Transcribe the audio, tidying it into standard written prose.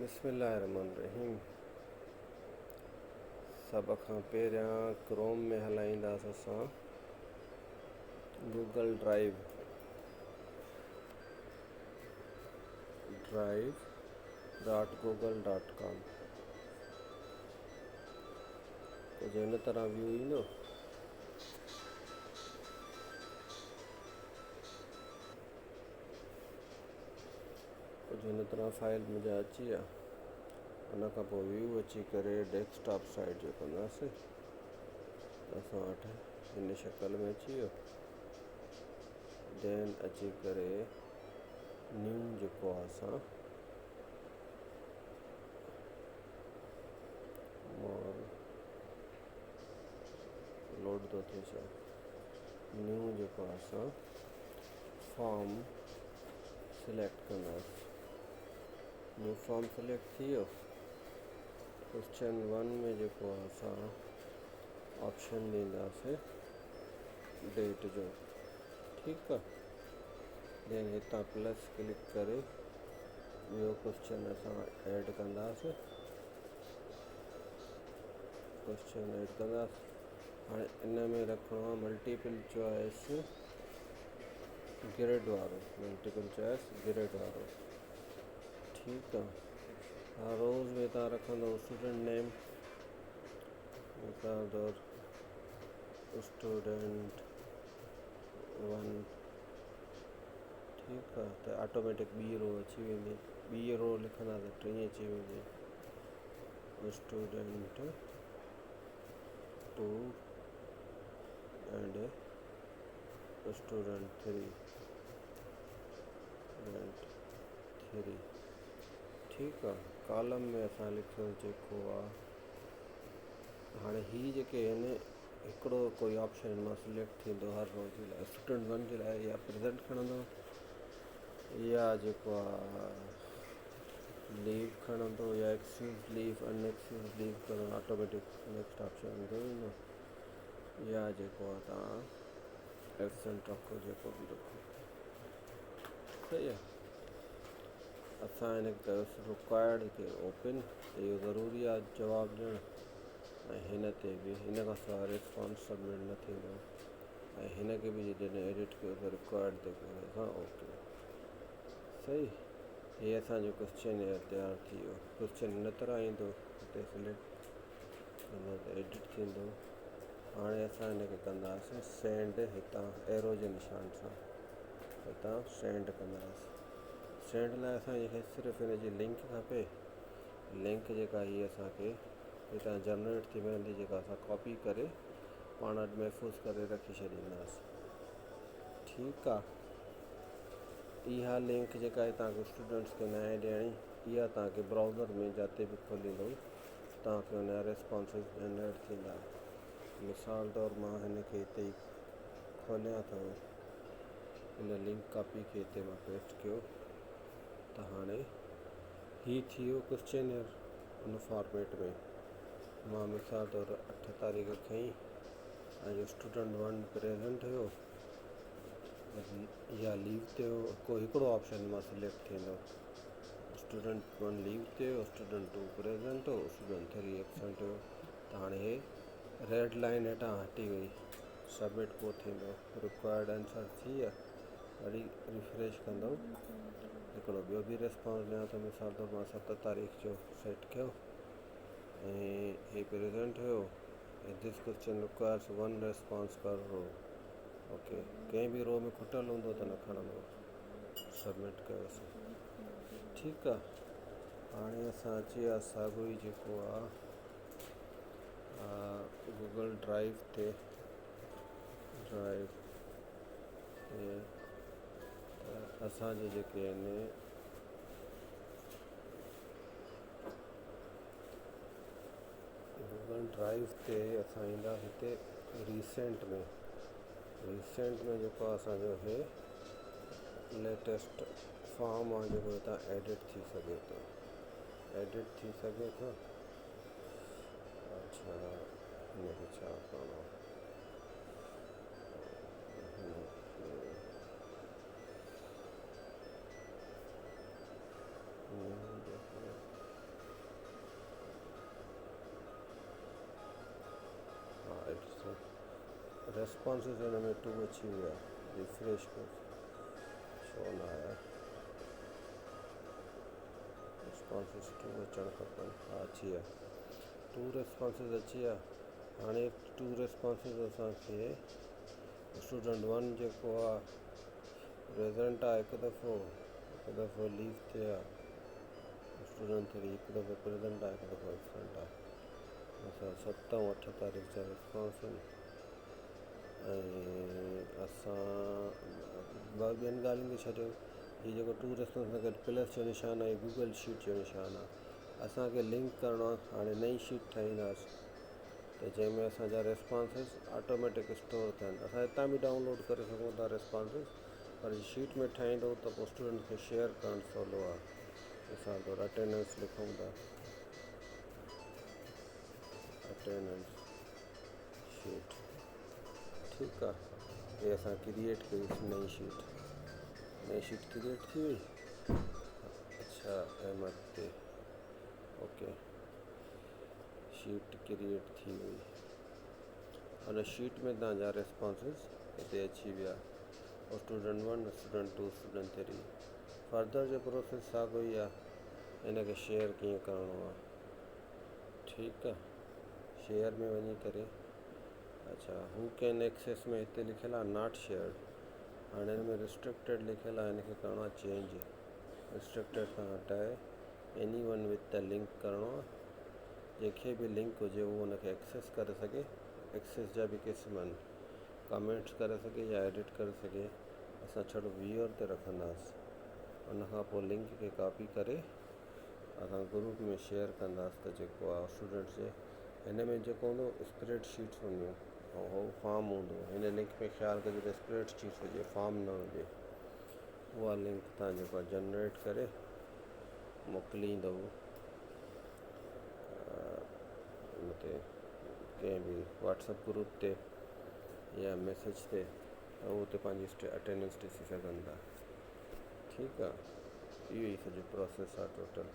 بسم الله الرحمن الرحيم سڀ کان پهريان ڪروم ۾ هلائينداس اسان Google drive drive dot Google dot com ڪجهه هن طرح ويو ايندو. ڪجهه هن طرح فائل منهنجا اچي ويا. ان کان پوء ويو اچي ڪري ڊيسڪ ٽاپ سائيڊ جو ڪنداسين ته اسان وٽ هن شڪل ۾ اچي ويو. دين اچي ڪري نيو جيڪو آهي اسان مور لوڊ ٿو ٿئي ڇا نيو جيڪو آهي اسان فارم سليڪٽ ڪنداسين. نيو فارم سليڪٽ ٿي ويو. ڪوشچن 1 ۾ جيڪو آهي اسان آپشن ڏينداسين ڊيٽ جو، ٺيڪ آهي. دين هتان پلس ڪلڪ ڪري ٻيو ڪوشچن اسان ايڊ ڪنداسين. ڪوشچن ايڊ ڪنداسين. هاڻي ان ۾ رکڻو آهي ملٽيپل چوائس گريڊ وارو، ملٽيپل چوائس گريڊ وارو، ٺيڪ آهي. ها روز ۾ تان رکندو اسٽوڊنٽ نيم، مثال طور اسٽوڊنٽ 1، ٺيڪ آهي. ته آٽوميٽڪ ٻي رو اچي ويندي. ٻي رو لکندا ته ٽي اچي ويندي. اسٽوڊنٽ 2 اینڊ اسٽوڊنٽ 3، اسٽوڊنٽ 3، ٺيڪ آ. ڪالم ۾ اسان لکيو جيڪو آ، هاڻي هي جيڪي آهن هڪڙو ڪوئي آپشن مان سليڪٽ ٿيندو هر روز جي لاءِ. اسٽوڊنٽ 1 جي لاءِ يا پريزنٽ کڻندو يا جيڪو آ ليو کڻندو يا ايڪسڪيوز ليو، ان ايڪسڪيوز ليو کڻندو، آٽوميٽڪ نيڪسٽ آپشن ايندو ويندو. يا جيڪو آ تان ايبسنٽ رکو، جيڪو به رکو، صحيح آ. اسان هن کي ڪيوسين رڪوائرڊ کي اوپن، اهو ضروري آ جواب ڏيڻ. ۽ هن تي به هن کان سواءِ ريسپانس سبمٽ نه ٿيندو. ۽ هن کي به جڏهن ايڊٽ ڪيو ته رڪوائرڊ تي ڪري اسان اوڪي، صحيح. هي اسانجو ڪوشچن تيار ٿي ويو. ڪوشچن هن طرح ايندو، هتي سليڪٽ ڪندو ته ايڊٽ ٿيندو. هاڻي اسان هن کي ڪنداسين سينڊ، هتان ايرو جي نشان سان هتان سينڊ ڪنداسين. سينڊ لاءِ اسان کي صرف هن جي لنڪ کپي. لنڪ جيڪا هي اسانکي هتان جنريٽ ٿي ملندي، جيڪا اسان ڪاپي ڪري پاڻ وٽ محفوظ ڪري رکي ڇڏينداسين، ٺيڪ آ. اها لنڪ جيڪا آهي توهان کي اسٽوڊنٽس کي نه آهي ڏيڻي، اها توهان کي برائوزر ۾ جاتي به کوليندو توهان کي هن جا ريسپانسز جنريٽ ٿيندا. مثال طور مان هن کي هتي ئي کوليان ٿو، هن لنڪ ڪاپي کي هتي مان پيسٽ ڪيو ته هاڻي هي ٿي ويو ڪوشچنر ان فارميٽ ۾. مان مثال طور 8 تاريخ کنئي ۽ اسٽوڊنٽ 1 پريزنٽ هيو يا ليو تي هيو، ڪو هڪڙو آپشن مان سليڪٽ ٿيندو. اسٽوڊنٽ 1 ليو تي هيو، اسٽوڊنٽ 2 پريزنٽ هو، اسٽوڊنٽ 3 ايبسنٽ هيو. ته هاڻي هي ريڊ لائن هيٺان هٽي وئي، سبمٽ پوءِ ٿيندو. رڪوائرڊ آنسر ٿي ويا. وري ريفريش ڪندو، هڪڙو ٻيو به ريسپانس ڏيان ٿو. مثال طور مان 7 تاريخ جو سيٽ ڪيو ۽ هي present have. ۽ this question requires 1 response per row. Okay, ڪنهن به رو ۾ کٽل هوندو ته نه کڻندو. سبمٽ ڪيوسين، ٺيڪ آ. هاڻي اسان اچي ويا ساڳيو ئي جيڪو آ گوگل ڊرائيو تي، ڊرائيو تي ته اسانجي جيڪي آهن گوگل ڊرائيو تي اسان ايندا هتي ريسينٽ ۾. ريسينٽ ۾ جيڪو آهي اسانجو هي ليٽيسٽ فارم آهي جيڪو هتان ايڊٽ ٿي سگهي ٿو، ايڊٽ ٿي سگهي ٿو. اڇا هن کي ڇا ڪرڻو آهي؟ هن کي ريسپانسز هن ۾ ٽو اچي ويا ريفريش ڪيو ڇو نه آيا ريسپانسز ٽو اچڻ کپن ها اچي ويا ٽو ريسپانسز اچي ويا هاڻي ٽو ريسپانسز اسانکي اسٽوڊنٽ ون جيڪو آ پريزنٽ آ هڪ دفعو هڪ دفعو ليو تي آ اسٽوڊنٽ ٿري هڪ دفعو پريزنٽ آ هڪ دفعو ايبسنٽ آ اسان 7 ۽ 8 تاريخ جا ريسپانس آهن ۽ اسان ٻين ڳالهين کي ڇڏيو هي جيڪو ٽو ريسپانس سان گڏ پلس جو نشان آهي گوگل شيٽ جو نشان آهي اسان کي لنڪ ڪرڻو آهي هاڻي نئين شيٽ ٺاهينداسين ته جنهن ۾ اسان جا ريسپانسز آٽوميٽڪ اسٽور ٿين اسان هتان به ڊائونلوڊ ڪري سگهون ٿا ريسپانسز پر جي شيٽ ۾ ٺاهيندو ته پوء اسٽوڊنٽ کي شيئر ڪرڻ سولو آهي مثال طور اٽينڊنس لکون ٿا اٽينڊنس شيٽ ٺيڪ آهي هي اسان ڪريئيٽ ڪئي نئين شيٽ نئين شيٽ ڪريئيٽ ٿي وئي اڇا احمد تي اوڪي شيٽ ڪريئيٽ ٿي وئي ان شيٽ ۾ توهان جا ريسپانسز هتي اچي ويا student 1 student 2 student 3 further جو پروسيس ساڳو ئي آهي ان کي شيئر ڪيئن ڪرڻو آهي ٺيڪ آهي شيئر ۾ وڃي ڪري اڇا هو ڪين ايڪسيس ۾ هتي لکيل آهي not shared هاڻي هن ۾ ريسٽرڪٽيڊ لکيل آهي هن کي ڪرڻو آهي چينج ريسٽرڪٽيڊ کان هٽائي any one with the link ڪرڻو آهي جنهن کي به لنڪ هجي اهو ان کي ايڪسيس ڪري سگهي ايڪسيس جا به قسم آهن ڪمينٽس ڪري سگهي يا ايڊٽ ڪري سگهي اسان ڇڙو ويور تي رکنداس ان کان پوء لنڪ کي ڪاپي ڪري اسان گروپ ۾ شيئر ڪنداس ته جيڪو آهي اسٽوڊنٽس جي هن ۾ جيڪو هوندو اسپريڊ شيٽس هونديون ۽ هو فارم هوندو هن لنڪ ۾ خيال ڪجو ته اسپريڊ شيٽس هجي فارم نه هجي اها لنڪ تان جيڪو آهي جنريٽ ڪري موڪليندو ان تي ڪنهن به واٽس ايپ گروپ تي يا ميسيج تي ته هو اتي پنهنجي اٽينڊنس ڏسي سگهن ٿا ٺيڪ آهي اهو ئي سڄو پروسيس آهي ٽوٽل.